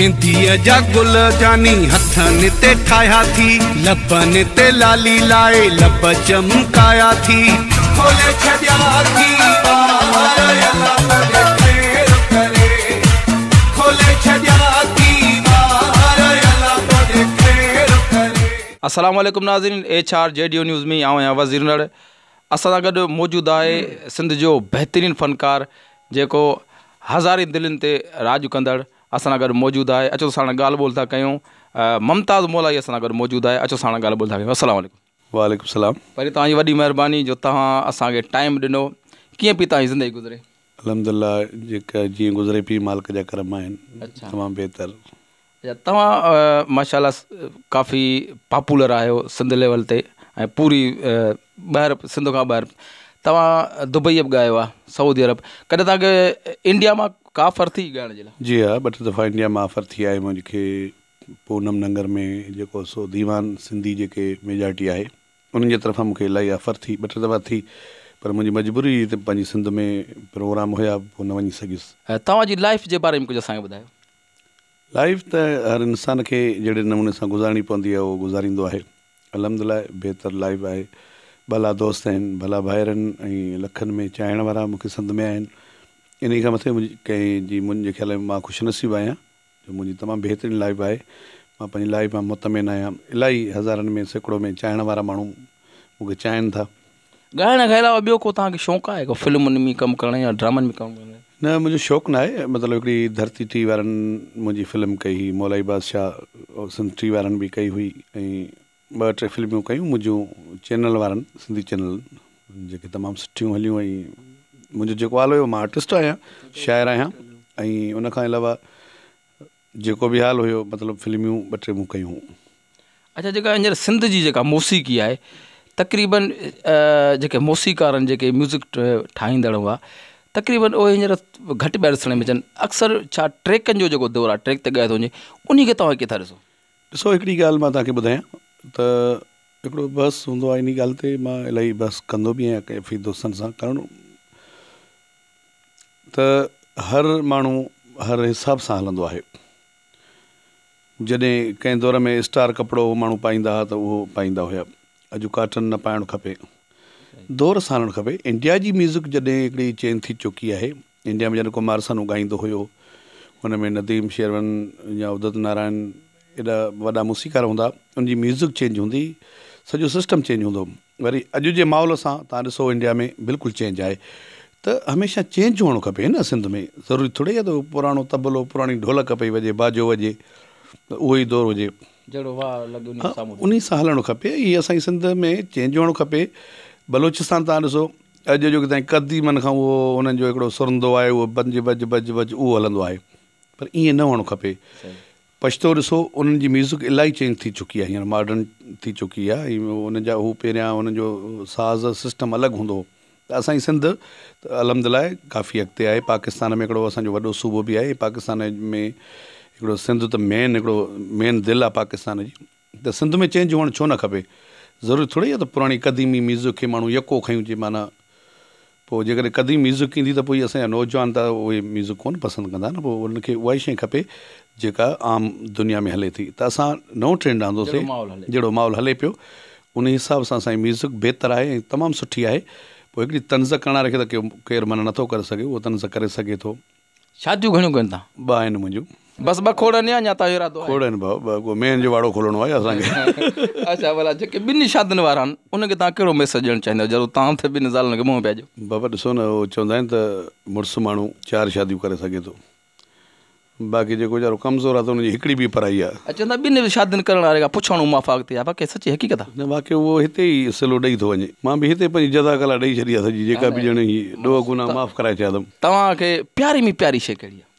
مينديءَ جا گل جاني هٿن تي ٺاهيا ٿي، لبن تي لالي لائي لب چمڪايا ٿي. کولي ڇڏيا ٿي ٻار الله توڏي خير ڪري، کولي ڇڏيا ٿي ٻار الله توڏي خير ڪري. السلام عليڪم ناظرين H R G D news ۾ آئون آهيان وزير انڙ. اسان سان گڏ موجود آهي سنڌ جو بهترين فنڪار جيڪو هزارين دلين تي راڄ ڪندڙ اسان سان گڏ موجود آهي. اچو ساڻ ڳالهه ٻولهه ٿا ڪيون. ممتاز مولائي اسان سان گڏ موجود آهي، اچو ساڻ ڳالهه ٻولهه ٿا ڪيون. السلام عليڪم. وعليڪم السلام. پهرين توهان جي وڏي مهرباني جو توهان اسان کي ٽائيم ڏنو. ڪيئن پئي توهان جي زندگي گذري؟ الحمدلله جيڪا جيئن گذري پئي مالڪ جا ڪرم آهن تمام بهتر. اچها توهان ماشاءالله ڪافي پاپولر آهيو سنڌ ليول تي ۽ پوري ٻاهر سنڌ کان ٻاهر توهان دبئي به ڳايو آهي سعودي عرب ڪڏهن توهان کي انڊيا مان ڪا آفر ٿي ڳائڻ جي لاء؟ جي ها ٻه ٽي دفعا انڊيا مان آفر ٿي آهي منهنجي پونم ننگر ۾ جيڪو سو ديوان سنڌي جيڪي ميجارٽي آهي انهن جي طرفان مونکي الاهي آفر ٿي ٻه ٽي دفعا ٿي پر منهنجي مجبوري هئي ته پنهنجي سنڌ ۾ پروگرام هيا پوء نه وڃي سگهيس. توهان جي لائيف جي باري ۾ ڪجهه اسان کي ٻڌايو. لائيف ته هر انسان کي جهڙي نموني سان گذارڻي پوندي آهي اهو گذاريندو آهي. الحمدلله بهتر لائيف آهي. ڀلا دوست آهن، ڀلا ڀائر آهن ۽ لکن ۾ چاهڻ وارا مون کي سنڌ ۾ آهن. انهي کان مٿي منهنجي ڪنهن جي منهنجي خيال ۾ مان خوش نصيب آهيان جو منهنجي تمام بهترين لائيف آهي. مان پنهنجي لائيف مان مطمئن آهيان. الاهي هزارن ۾ سيڪڙو ۾ چاهڻ وارا ماڻهو مون کي چاهين ٿا. ڳائڻ کان علاوه ٻيو ڪو توهان کي شوق آهي ڪو فلمن ۾ ڪم ڪرڻ يا ڊرامن ۾ ڪم ڪرڻ جو؟ نه منهنجو شوق نه آهي مطلب هڪڙي ڌرتي ٽي وارن منهنجي فلم ڪئي هئي مولائي بادشاهه سنڌ ٽي وارن به ڪئي هئي ۽ ٻه ٽي فلمون ڪيون منهنجون چينل وارن سنڌي چينل جيڪي تمام سٺيون هليون ۽ منهنجو جيڪو حال هيو مان آرٽسٽ آهيان شاعر آهيان ۽ ان کان علاوه جيڪو به حال هيو مطلب فلميون ٻه ٽي مون ڪيون. اڇا جيڪا هينئر سنڌ جي جيڪا موسيقي آهي تقريبن جيڪي موسيقار آهن جيڪي ميوزڪ ٺاهيندڙ هئا تقريبن اهي هينئر گهٽ پيا ڏسڻ ۾ اچن اڪثر ڇا ٽريڪن جو جيڪو دور آهي ٽريڪ تي ڳايو ٿو وڃي انهي کي توهان ڪيئن ٿا ڏسو؟ ڏسو هڪڙي ڳالهه مان توهان کي ٻڌايان ته هڪڙو بحث هوندو آهي انهي ڳالهه تي مان الاهي بحث ڪندو به آهيان ڪافي دوستن سان ڪارڻ ته هر ماڻهو هر حساب سان هلندو آهي. جڏهن ڪنهن دور ۾ اسٽار ڪپڙو ماڻهو پائيندا ها ته اهو پائيندا هيا. اڄ ڪاٽن نه پائڻ کپي. دور سان هلڻ کپي. انڊيا جي ميوزڪ جڏهن هڪڙي چينج ٿي چڪي آهي. انڊيا ۾ جڏهن ڪمار سانو ڳائيندو هيو. ان ۾ نديم شيرون يا ادت نارائڻ ايڏا وڏا موسيقار هوندا. ان جي ميوزڪ چينج هوندي. سڄو سسٽم چينج هوندو. وري اڄ جي ماحول سان توهان ڏسو انڊيا ۾ بلڪل چينج آهي ته هميشه چينج هئڻ کپي نه سنڌ ۾ ضروري ٿوري آهي ته پراڻو طبلو پراڻي ڍولڪ پئي وڄي باجو وڄي ته اهو ئي دور هجي جهڙو واء لڳي انهي سان انهي سان هلڻ کپي هي اسان جي سنڌ ۾ چينج هئڻ کپي بلوچستان توهان ڏسو اڄ جو تائين قديمن کان اهو انهن جو هڪڙو سرندو آهي اهو بنج بج بج بج اهو هلندو آهي پر ائين نه هئڻ کپي پشتو ڏسو انهن جي ميوزڪ الاهي چينج ٿي چڪي آهي هينئر ماڊرن ٿي چڪي آهي ۽ انهن جا هو پهريان انهن جو ساز سسٽم الڳ هوندو هو ته اسان جي سنڌ ته الحمد لله ڪافي اڳتي آهي پاڪستان ۾ هڪڙو اسان جو وڏو صوبو به آهي پاڪستان ۾ هڪڙو سنڌ ته مين هڪڙو مين دل آهي پاڪستان جي ته سنڌ ۾ چينج هئڻ ڇو نه کپي ضروري ٿوري آهي ته پراڻي قديمي ميوزڪ کي ماڻهو يڪو کڻي اچي معنيٰ پوء جيڪڏهن قديم ميوزڪ ايندي ته پوء اسان جا نوجوان ته اهي ميوزڪ ڪونه پسند ڪندا نه پوء انهن کي اها ئي شيء کپي جيڪا عام دنيا ۾ هلي ٿي ته اسان نئون ٽرينڊ آندوسي جهڙو ماحول هلي پيو ان حساب سان اسان جي ميوزڪ بهتر آهي ۽ تمام سٺي آهي پوء هڪڙي طنز ڪرڻ واري کي ته ڪير منع نٿو ڪري سگهي اهو طنز ڪري سگهي ٿو. شاديون گهڻيون ڪيون توهان؟ ٻه آهن منهنجون. بس ٻه کوڙ آهن يا اڃا توهان جو ارادو آهي؟ کوڙ آهن ڀاء ٻه ڪو مينهن جو واڙو کولڻو آهي اسان کي. اڇا ڀلا جيڪي ٻن شادين وارا آهن انهن کي توهان ڪهڙو ميسيج ڏيڻ چاهيندؤ جهڙو توهان ته ٻن زالن کي منهن پيا ڏيو. بابا ڏسو نه هو چوندا آهن ته مڙس ماڻهو چار شاديون ڪري سگهي ٿو باقي جيڪو ويچارو ڪمزور آهي ته ان جي هڪڙي به پرائي آهي. اچن ٿا ٻن شادين ڪرڻ واري کان پڇاڻو معاف اڳتي آهي باقي سچي حقيقت آهي. نه واقعي اهو هتي ئي صلو ڏئي ٿو وڃي. مان به هتي پنهنجي جزاڪ الله ڏئي ڇڏي آهي سڄي جيڪا به ڏيڻي هئي ڏوهه گناهه معاف ڪرائي ڇڏيا اٿم. توهان کي پياري ۾ پياري شيء ڪهڙي آهي؟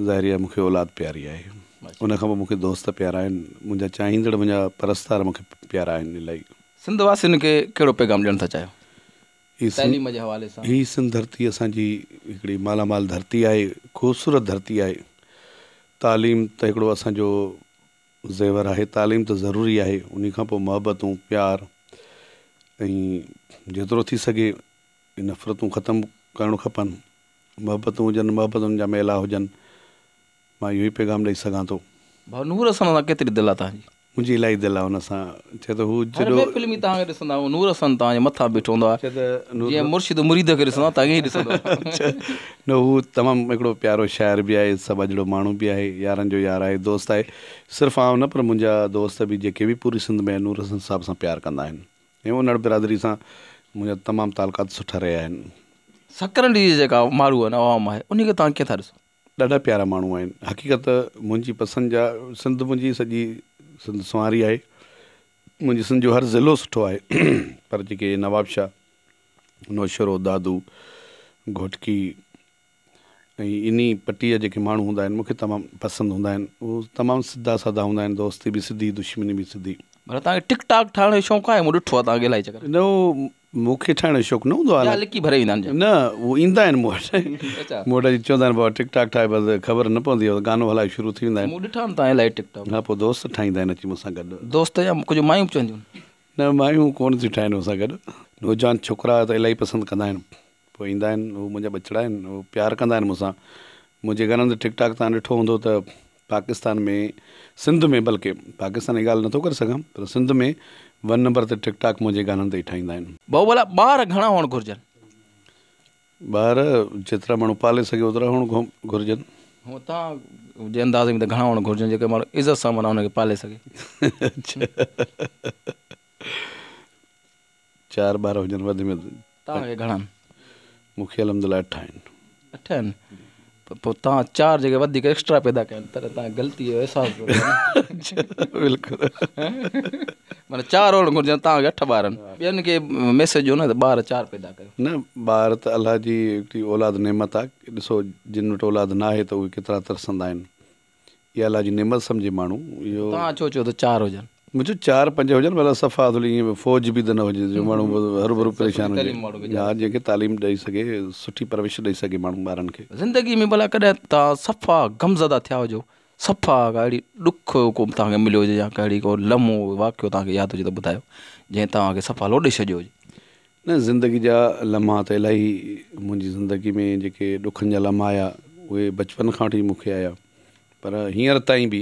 ظاهري آهي مون کي اولاد پياري آهي. ان کان پوء مون کي دوست پيارا آهن. منهنجا چاهيندڙ منهنجا پرستار مون کي پيارا آهن الاهي. سنڌ واسين کي ڪهڙو پيغام ڏيڻ ٿا چاهيو؟ تعليم جي حوالي سان. هي سنڌ ڌرتي اسان جي هڪڙي مالا مال ڌرتي آهي، خوبصورت ڌرتي آهي. تعليم ته هڪڙو اسان جو زيور آهي، تعليم ته ضروري آهي، انهي کان پوء محبتون، پيار ۽ جيترو ٿي سگهي نفرتون ختم ڪرڻ کپن، محبتون هجن، محبتن جا ميلا هجن. مان اهو ئي پيغام ڏئي سگهان ٿو. ڀاء نور حسن سان ڪيتري دل آ توهان جي؟ منهنجي الاهي دل آ ان سان ڇو ته هو هر جيڏو. محفل ۾ توهان کي ڏسندا آهيون نور حسن توهان جي مٿان بيٺو هوندو آهي ڇو ته نور. جيئن مرشد مريد کي ڏسندو آهي توهان کي ائين ڏسندو آهي. نه هو تمام هڪڙو پيارو شاعر به آهي سٻاجهڙو ماڻهو به آهي يارن جو يار آهي دوست آهي صرف آئون نه پر منهنجا دوست به جيڪي به پوري سنڌ ۾ نور حسن صاحب سان پيار ڪندا آهن ۽ انڙ برادري سان منهنجا تمام تعلقات سٺا رهيا آهن. سڪرنڊ جي جيڪا ماڻهو آهن عوام آهي انهي کي توهان ڪيئن ٿا ڏسو؟ ڏاڍا پيارا ماڻهو آهن حقيقت منهنجي پسند جا سنڌ منهنجي سڄي سنڌ سنواري آهي منهنجي سنڌ جو هر ضلعو سٺو آهي پر جيڪي نوابشاهه، نوشهرو، دادو، گهوٽڪي ۽ انهي پٽي جا جيڪي ماڻهو هوندا آهن مون کي تمام پسند هوندا آهن اهي تمام سڌا سادا هوندا آهن دوستي به سڌي دشمني به سڌي. ڀلا توهان کي ٽڪ ٽاڪ ٺاهڻ جو شوق آهي مون ڏٺو آهي توهان کي الائي چڪر. نه اهو مون کي ٺاهڻ جو شوق نه هوندو آهي. يا لڪي ڀري ويندا آهن. نه هو ايندا آهن مون وٽ مون وٽ اچي چوندا آهن بابا ٽڪ ٽاڪ ٺاهي بس خبر نه پوندي آهي گانو هلائي شروع ٿي ويندا آهن. مون ڏٺا آهن توهان الاهي ٽڪ ٽاڪ. ها پوء دوست ٺاهيندا آهن اچي مون سان گڏ. دوست يا ڪجهه مايون به چونديون آهن. نه مايون ڪونه ٿيون ٺاهن مون سان گڏ. نوجوان ڇوڪرا ته الاهي پسند ڪندا آهن پوء ايندا آهن هو منهنجا ٻچڙا آهن هو پيار ڪندا آهن مون سان منهنجي گانن تي ٽڪ ٽاڪ توهان ڏٺو هوندو ته پاڪستان ۾ سنڌ ۾ بلڪه پاڪستان جي ڳالهه نٿو ڪري سگهان پر سنڌ ۾ ون نمبر تي ٽڪ ٽاڪ منهنجي گانن تي ئي ٺاهيندا آهن. ڀائو ڀلا ٻار گهڻا هئڻ گهرجن؟ ٻار جيترا ماڻهو پالي سگهي اوترا هئڻ گهرجن. هونء توهان جي انداز ۾ ته گهڻا هئڻ گهرجن جيڪي ماڻهو عزت سان معنيٰ ان کي پالي سگهي. چار ٻار هجن وڌ ۾ وڌ. توهان کي گهڻا آهن؟ مون کي الحمد لله اٺ آهن. اٺ آهن؟ پوء توهان چار جيڪي وڌيڪ ايڪسٽرا پيدا ڪيا آهن تڏهن توهان کي غلطي جو احساس ٿو ٿئي نه؟ بلڪل. معنيٰ چار هئڻ گهرجن توهان کي اٺ ٻار آهن. ٻين کي ميسيج ڏيو نه ته ٻار چار پيدا ڪيو. نه ٻار ته الله جي هڪڙي اولاد نعمت آهي. ڏسو جن وٽ اولاد ناهي ته اهي ڪيترا ترسندا آهن. اها الله جي نعمت سمجهي ماڻهو اهو. توهان ڇو چيو ته چار هجن؟ مون چيو چار پنج هجن ڀلا صفا ٿوري ائين فوج به ته نه هجي جو ماڻهو هروڀرو پريشان هجي. ها جنهن کي تعليم ڏئي سگهي سٺي پرورش ڏئي سگهي ماڻهو ٻارن کي. زندگي ۾ ڀلا ڪڏهن توهان صفا غمزده ٿيا هجو صفا ڪا اهڙي ڏک ڪو توهان کي مليو هجي يا ڪا اهڙي ڪو لمحو واقعو توهان کي ياد هجي ته ٻڌايو جنهن توهان کي صفا لوڏي ڇڏيو هجي. نه زندگي جا لمحا ته الاهي منهنجي زندگي ۾ جيڪي ڏکن جا لمحا آيا اهي بچپن کان وٺي مون کي آيا پر هينئر تائين به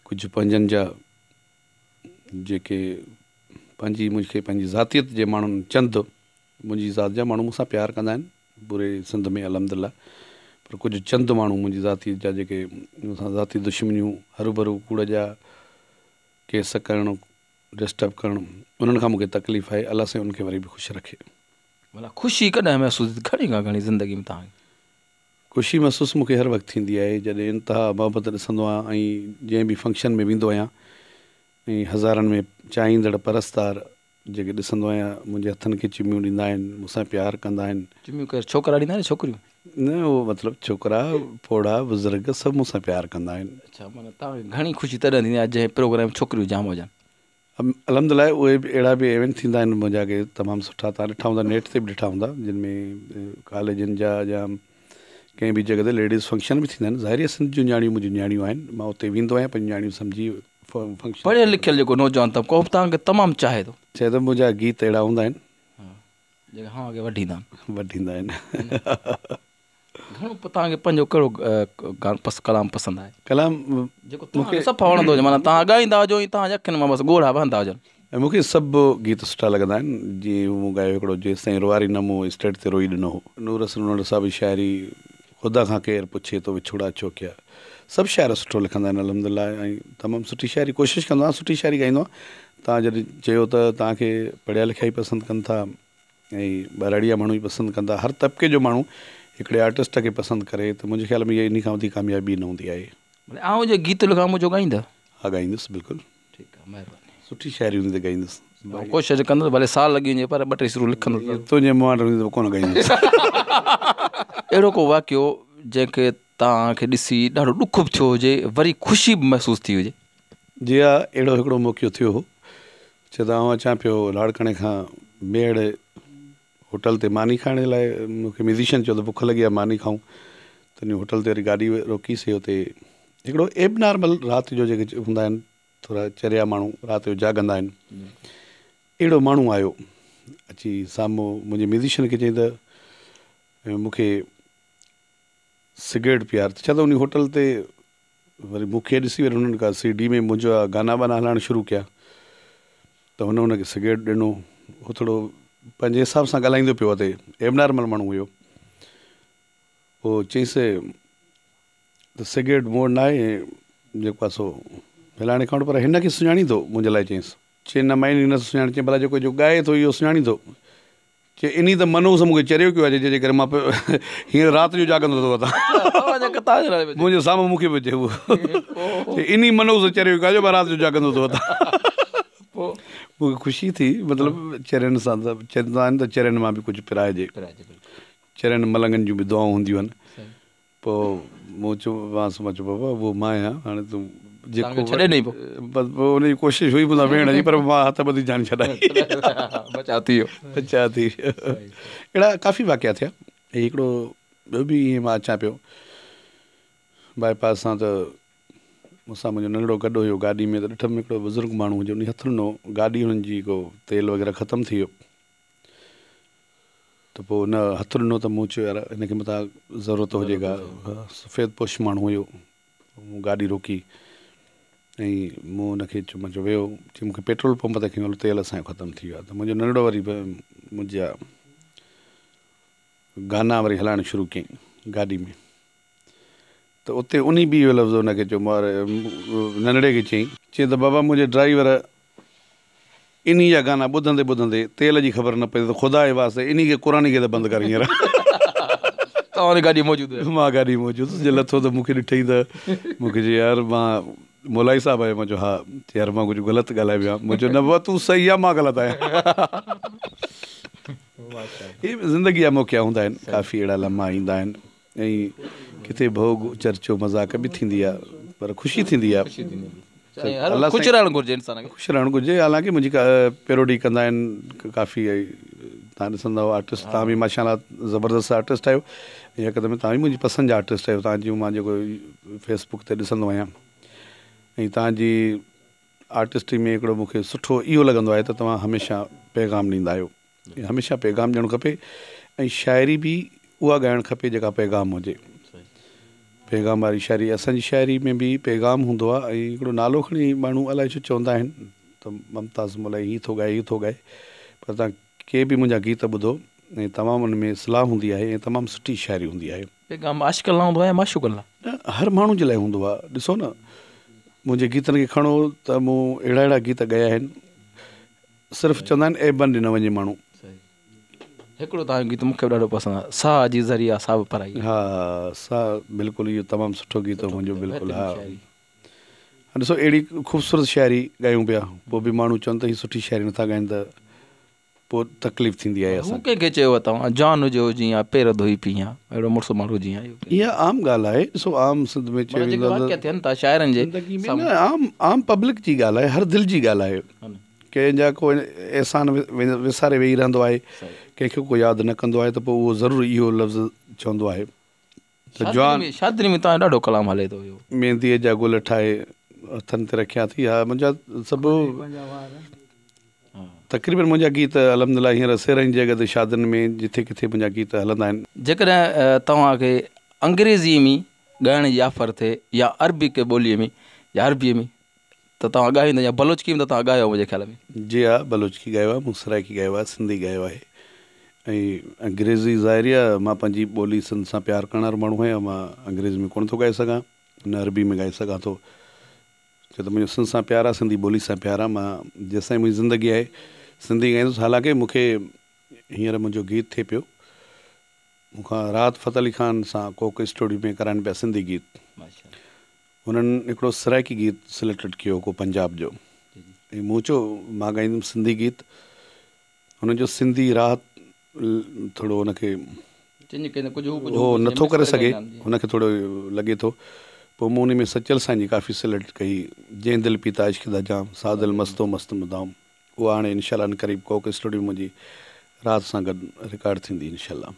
ڪجهه پنهنجن جا جيڪي پنهنجي مون کي پنهنجي ذاتيت جي ماڻهن چند منهنجي ذات جا ماڻهو مون سان پيار ڪندا آهن پوري سنڌ ۾ الحمد لله پر ڪجهه چند ماڻهو منهنجي ذاتيت جا جيڪي مون سان ذاتي دشمنيون هروڀرو ڪوڙ جا ڪيس ڪرڻ ڊسٽرب ڪرڻ انهن کان مونکي تڪليف آهي الله سائين انهن کي وري به خوش رکي. ڀلا خوشي ڪڏهن محسوس ٿي گهڻي کان گهڻي زندگي ۾ توهان کي؟ خوشي محسوس مونکي هر وقت ٿيندي آهي جڏهن انتها محبت ڏسندو آهيان ۽ جنهن به فنڪشن ۾ ويندو آهيان ۽ هزارن ۾ چاهيندڙ پرستار جيڪي ڏسندو آهيان منهنجي هٿن کي چميون ڏيندا آهن مون سان پيار ڪندا آهن. چميون ڪير ڇوڪرا ڏيندا آهن يا ڇوڪريون؟ نه اهو مطلب ڇوڪرا پوڙها بزرگ سڀ مون سان پيار ڪندا آهن. اڇا معنيٰ توهان کي گهڻي خوشي تڏهن ٿيندي آهي جنهن پروگرام ۾ ڇوڪريون جام هجن. الحمد لله اهي به اهڙا به ايونٽ ٿيندا آهن منهنجا ڪي تمام سٺا توهان ڏٺا هوندا نيٽ تي به ڏٺا هوندا جن ۾ ڪاليجن جا يا ڪنهن به جڳهه تي ليڊيز فنڪشن به ٿيندا آهن ظاهري آهي سنڌ جون نياڻيون منهنجون نياڻيون آهن مان اتي ويندو آهيان پنهنجون نياڻيون سمجهي فنڪشن پڙهيل لکيل جيڪو نوجوان طبقو اهو به توهان کي تمام چاهي ٿو. چاهي ٿو منهنجا گيت اهڙا هوندا آهن. جيڪي هانء کي وڍيندا آهن. وڍيندا آهن. گهڻو توهان کي پنهنجو ڪهڙو گانو پس ڪلام پسند آهي؟ ڪلام جيڪو توهان کي صفا وڻندو هجي معنيٰ توهان ڳائيندا هجو ۽ توهان جي اکين مان بس ڳوڙها وهندا هجن. ۽ مون کي سڀ گيت سٺا لڳندا آهن جيئن مون ڳايو هڪڙو جيستائين روئاري نه مون اسٽيج تي روئي ڏنو هو. نور حسن انڙ صاحب جي شاعري خدا کان ڪير پڇي تو وڇوڙا ڇو ڪيا سڀ شاعر سٺو لکندا آهن الحمد لله ۽ تمام سٺي شاعري ڪوشش ڪندو آهيان سٺي شاعري ڳائيندو آهيان توهان جڏهن چيو ته توهان کي پڙهيا لکيا ئي پسند ڪن ٿا ۽ ٻهراڙي جا ماڻهو ئي پسند ڪن ٿا هر طبقي جو ماڻهو هڪڙي آرٽسٽ کي پسند ڪري ته منهنجي خيال ۾ اها انهي کان وڌيڪ ڪاميابي نه هوندي آهي. ڀلي آئون جي گيت لکان منهنجو ڳائيندا؟ ها ڳائيندس بلڪل. ٺيڪ آ مهرباني. سٺي شاعري هوندي ته ڳائيندس. آئون ڪوشش ڪندس ڀلي سال لڳي وڃي پر ٻه ٽي سرون لکندس ضرور. تنهنجي مهانڊ هوندي ته ڪونه ڳائيندس. اهڙو ڪو واقعو جنهن کي توهان کي ڏسي ڏاڍو ڏک به ٿيو هجي وري خوشي به محسوس ٿي هجي. جي ها اهڙو هڪڙو موقعو ٿيو هو ڇو ته آئون اچان پيو لاڙڪاڻي کان ميهڙ هوٽل تي ماني کائڻ جي لاء مون کي ميوزيشن چيو ته بک لڳي آهي ماني کائون ته انهي هوٽل تي وري گاڏي روڪي سي اتي هڪڙو ايب نارمل رات جو جيڪي هوندا آهن ٿورا چريا ماڻهو رات جو جاڳندا آهن اهڙو ماڻهو آيو اچي سامهون منهنجي ميوزيشن کي چيائين ته مون کي سگريٽ پيار ته ڇا ته انهي هوٽل تي وري مون کي ڏسي وري هنن ڪا سي ڊي ۾ منهنجا گانا وانا هلائڻ شروع ڪيا ته هن هن کي سگريٽ ڏنو هو ٿورو پنهنجي حساب سان ڳالهائيندو پيو وتي ايبنارمل ماڻهو هيو پوء چيائينس ته سگريٽ مون وٽ ناهي جيڪو آهي سو فلاڻي کان وٺ پر هن کي سڃاڻين ٿو منهنجي لاء چيائينس چي نه مان هن کي نٿو سڃاڻان چي ڀلا جيڪو جو ڳائي ٿو اهو سڃاڻين ٿو چي انهي ته منحوس مون کي چريو ڪيو آهي جنهن جي ڪري مان هينئر رات جو جاڳندو ٿو وتان. منهنجي سامهون مون کي پيو چئي اهو. چي انهي منحوس چريو ڪيو آهي جو مان رات جو جاڳندو ٿو وتان. مون کي خوشي ٿي مطلب چرين سان ته چوندا آهن ته چرين مان به ڪجهه پرائجي. چرين ملنگن جون به دعائون هونديون آهن. پوء مون چيومانس، مان چيو بابا اهو مان آهيان، هاڻي تون جيڪو ڇڏي ڏئي پوء. بس پوء ان جي ڪوشش هئي مون سان ويهڻ جي پر مان هٿ ٻڌي جان ڇڏائي. بچاء ٿي ويو. بچاء ٿي ويو. اهڙا ڪافي واقعا ٿيا. ۽ هڪڙو ٻيو به ائين مان اچان پيو باء پاس سان ته مون سان منهنجو ننڍڙو گڏ هيو گاڏي ۾ ته ڏٺم هڪڙو بزرگ ماڻهو هجي ان هٿ ڏنو گاڏي هنن جي ڪو تيل وغيره ختم ٿي ويو. ته پوء هن هٿ ڏنو ته مون چيو يار هن کي متان ضرورت هجي ڪا سفيد پوش ماڻهو هيو مون گاڏي روڪي ۽ مون هن کي چيو مان چيو ويهو چي مون کي پيٽرول پمپ تي کڻي هلو تيل اسان جو ختم ٿي ويو آهي ته منهنجو ننڍڙو وري منهنجا گانا وري هلائڻ شروع ڪيائين گاڏي ۾ ته اتي انهي به اهو لفظ هن کي چيو ننڍڙي کي چيائين چي ته بابا منهنجي ڊرائيور انهي جا گانا ٻڌندي ٻڌندي تيل جي خبر نه پئي ته خدا جي واسطي انهي کي قرآني کي ته بند ڪر هينئر. توهان گاڏي موجود هيو. مان گاڏي موجود هيس جي لٿو ته مون کي ڏٺئي ته مون کي چيائين يار مان مولائي صاحب آهيو مان چيو ها چي يار مان ڪجهه غلط ڳالهائي ويو آهيان مون چيو نه بابا تون صحيح آهين مان غلط آهيان. هي زندگي جا موقعا هوندا آهن ڪافي اهڙا لمحا ايندا آهن ۽ ڪٿي ڀوڳ چرچو مذاق به ٿيندي آهي پر خوشي ٿيندي آهي. خوش رهڻ گهرجي انسان کي. خوش رهڻ گهرجي حالانڪه منهنجي پيروڊي ڪندا آهن ڪافي توهان ڏسندا هئو آرٽسٽ توهان به ماشاء الله زبردست آرٽسٽ آهيو ۽ حقيقت ۾ توهان به منهنجي پسند جا آرٽسٽ آهيو توهان جون مان جيڪو فيس بڪ تي ڏسندو آهيان ۽ توهان جي آرٽسٽي ۾ هڪڙو مون کي سٺو اهو لڳندو آهي ته توهان هميشه پيغام ڏيندا آهيو هميشه پيغام ڏيڻ کپي ۽ شاعري به اها ڳائڻ کپي جيڪا پيغام هجي. پيغام واري شاعري اسان جي شاعري ۾ به پيغام هوندو آهي ۽ هڪڙو نالو کڻي ماڻهو الائي ڇو چوندا آهن ته ممتاز مولائي هي ٿو ڳائي هي ٿو ڳائي پر توهان ڪي به منهنجا گيت ٻڌو ۽ تمام ان ۾ اصلاح هوندي آهي ۽ تمام سٺي شاعري هوندي آهي. پيغام عاشقن لاء هوندو آهي يا معشوقن لاء؟ نه هر ماڻهو جي لاء هوندو آهي ڏسو نه منهنجي گيتن کي کڻو ته مون اهڙا اهڙا گيت ڳايا آهن صرف چوندا آهن عيبن ڏي نه وڃي ماڻهو. هڪڙو توهان جو گيت مون کي به ڏاڍو پسند آهي ساهه جي ذري آ سا به پرائي. ها ساهه بلڪل اهو تمام سٺو گيت هو منهنجو بلڪل ها ڏسو اهڙي خوبصورت شاعري ڳايون پيا پوء به ماڻهو چون ته هي سٺي شاعري نٿا ڳائن ته پوء تڪليف ٿيندي آهي اسان کي. هو ڪنهن کي چيو توهان جوان هجي هجين ها پير ڌوئي پيئين ها اهڙو مڙس ماڻهو هجين ها. اها عام ڳالهه آهي ڏسو عام سنڌ ۾ چيو ويندو آهي ته ٿين ٿا شاعرن جي زندگي ۾ نه عام عام پبلڪ جي ڳالهه آهي هر دل جي ڳالهه آهي ڪنهن جا ڪو احسان وساري ويهي رهندو آهي، ڪنهن کي ڪو ياد نه ڪندو آهي ته پوء اهو ضرور اهو لفظ چوندو آهي ته جوان. شادين ۾ توهان جو ڏاڍو ڪلام هلي ٿو اهو. مينديء جا گل ٺاهي هٿن تي رکيان ٿي. ها منهنجا سڀ تقريبن منهنجا گيت الحمدلله هينئر سهرن جي جڳهه تي شادين ۾ جٿي ڪٿي منهنجا گيت هلندا آهن. جيڪڏهن توهان کي انگريزيء ۾ ڳائڻ جي آفر ٿئي يا عربڪ ٻوليء ۾ يا عربيء ۾ ته توهان ڳائيندا يا بلوچڪي ۾ ته توهان ڳايو منهنجي خيال ۾. جي ها بلوچڪي ڳايو آهي مون سرائيڪي ڳايو آهي سنڌي ڳايو آهي ۽ انگريزي ظاهري آهي مان پنهنجي ٻولي سنڌ سان پيار ڪرڻ وارو ماڻهو آهيان مان انگريزي ۾ ڪونه ٿو ڳائي سگهان نه عربي ۾ ڳائي سگهان ٿو ڇو ته منهنجو سنڌ سان پيار آهي سنڌي ٻولي سان پيار آهي مان جيستائين منهنجي زندگي آهي سنڌي ڳائيندس حالانڪه مون کي هينئر منهنجو گيت ٿئي پيو مون کان راحت فتح علي خان سان ڪوڪ اسٽوڊيو ۾ ڪرائن پيا سنڌي گيت هنن هڪڙو سرائيڪي گيت سليڪٽيڊ ڪيو ڪو پنجاب جو ۽ مون چيو مان ڳائيندم سنڌي گيت هنن چيو سنڌي راحت ٿورو هن کي هو نٿو ڪري سگهي هن کي ٿورو لڳي ٿو پوء مون ان ۾ سچل سائين جي ڪافي سليڪٽ ڪئي جنهن دل پيتا عشق دا جام سا دل مستو مست مدام اها هاڻي انشاء الله عنقريب ڪوڪ اسٽوڊيو منهنجي راحت سان گڏ رڪارڊ ٿيندي انشاء الله.